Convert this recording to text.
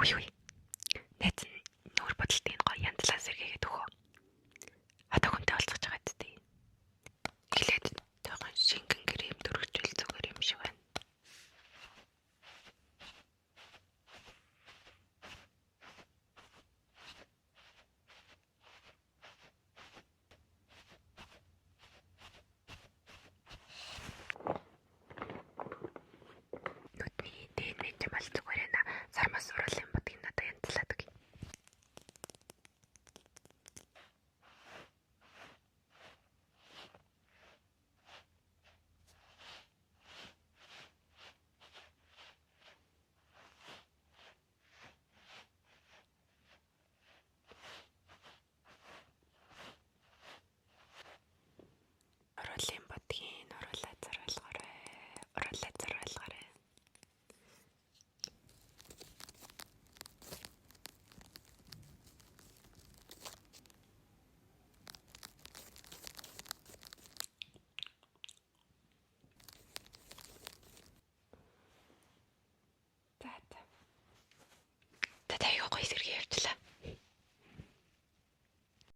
Үгүй үгүй. Найз нь нүүр бодолтын гоё янзлаа сэргээгээд өгөө. Одоо хүнтэй олцож байгаа зү. Эхлээд жоохон шингэн крем дөрвжүүл зүгээр юм шиг байна. Нүдний дэн мэн юм бол зүгээр нэ сармас уруулын будгийг надад янзлаад өгье. Уруулын будгийн уруулаа зориулгаарай. Уруулаа зориулгаарай. За за. За та аягүй гоё сэргээ явж.